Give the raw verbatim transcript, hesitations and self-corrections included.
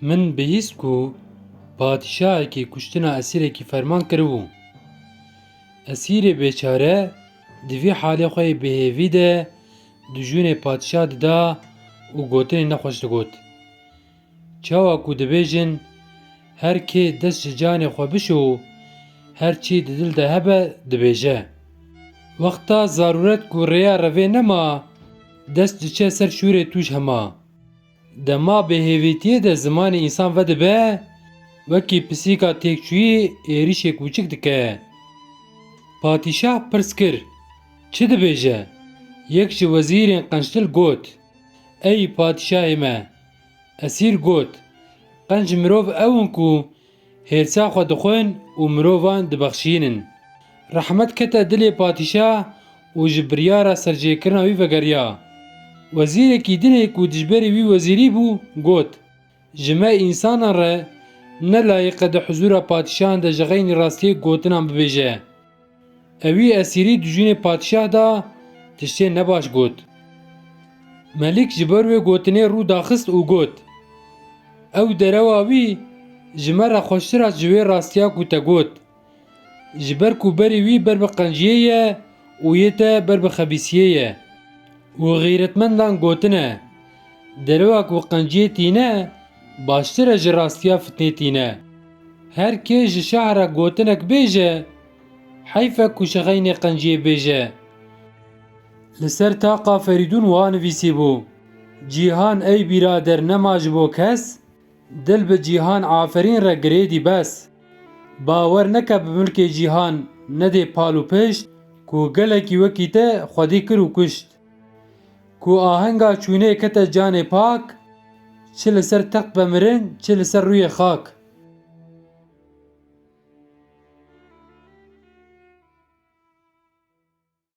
Min bihîst ku padîşahekî kuştina esîrekî ferman kiribû. Esîrê bêçare di vî halê xwe yê bêhêvî de dijûnê padîşah dida û gotinê nexweş digot. Çawa ku dibêjin, her kê dest ji canê xwe bişo, her çî di dil de hebe, dibêje. Wexta zarûret ku rêya revê nema, dest diçe ser şûrê tûj hema. Dema bêhêvîtiyê de zimanê însan vedibe, wekî pisîka têkçûyî êrîşê kûçik dike. Padîşah pirs kir, çi dibêje? Yek ji wezîrên qencdil got, Ey padîşahê me! Esîr got, Qenc mirov ew in ku hêrsa xwe dixwin û mirovan dibexşînin. Rehmet kete dilê padîşah û ji biryara serjêkirina wî vegeriya. Wezîrekî dinê ku dijberî wî wezîrî bû, got, Ji me însanan re ne layiq e di huzûra padîşahan de ji xeynî rastiyê gotinan bibêje. Ewî esîrî dijûnê padîşah da, tiştê nebaş got. Melîk ji ber wê gotinê rû daxist û got, Ew derewa wî ji me re xweştir a ji wê rastiya ku te got. Ji ber ku berê wî ber bi qenciyê ye û yê te ber bi xebîsiyê ye. Û xîretmendan gotine, Derewa ku qenciyê tîne, baştir e ji rastiya fitnê tîne. Her kê ji şah re gotinek bêje, heyf e ku ji xeynê qenciyê bêje. Li ser taqa Ferîdûn wa nivîsîbû, Cîhan ey bîrader nema ji bo kes, dil bi cîhan aferîn re girêdî bes. Bawer neke bi milkê cîhan nedê pal û pişt, ku gelekî wekî te xwedî kir û kuşt. Ku ahenga çûnê kete canê pak, çi li ser text be mirin, çi li ser rûyê xak.